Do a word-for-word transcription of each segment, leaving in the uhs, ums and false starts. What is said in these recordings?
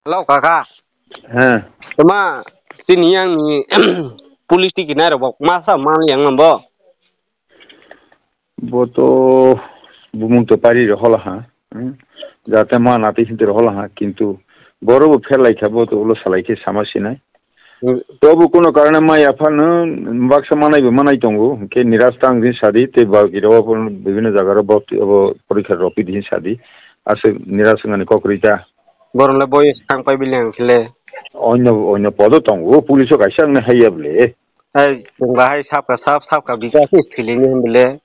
Hello, kaka. He. Tama, sini yang ni police tiki nai rok ma sa man yang bo. Bo to bumung to pari ro hola ha. Hmm. Jate ma nati hinti ro hola ha, kintu boro bo phelai kha, bo to ulo salai khe sama sinai. Hmm. To bo kuno karone ma yaphano baksa manai bo manai tongo, ke niras tang din sadi, te ba giro bo bibhinno jaga ro bo, bo porikha ropi din sadi. Ase niras ngani kokri ta. Borok le boyes thang pai bile ang khe le. Onyo, onyo podo tongo, police o kaisa wngna haiya bole. Hai, chwng bahai sapka sap, sapka bijak se thwilini hwn bole.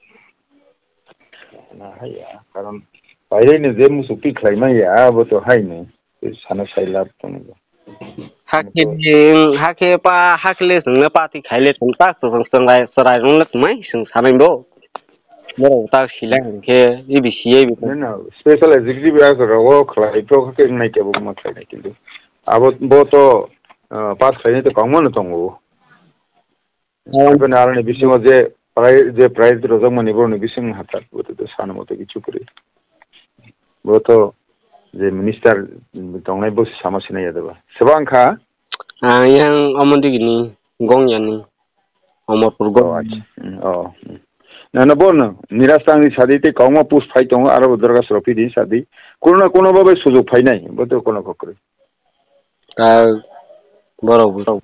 Na haiya, karon pairani je musuk twi khlai manya, abo to haino, tei sana sai lab tongo. Hakhe, hakhe pa, hakhe le chwngno party khaile chwng tak chwng chwng rai, chwrai rwng le tmai chwng sanai bo. Borok tak sila hinkhe, A B C A bi. No, no, special executive ya ko rogo khlai pro khe nai kebo ma khlai nai kintu. Abo bo to, ah, pass khlainai to kwbangma no tongo. Aboni aroni bisingo je prai-, je prize rojak mani boroni bising hathar bo to sana moto kichu kwrwi. Bo to je minister tongnai bo sama sinai ya deba. Seba wngkha? Ah, yang omo digini gong yani. Omorpur go. Oh, acha. Hmm, oh, hmm. Na, na, bo no, niras tangni sadi tei kwbangma post phai tongo, aro bo dorgas rok phidi sadi. Kuno na kuno babai sujok phainai, bo to kuno kokroi. Ta borok bo.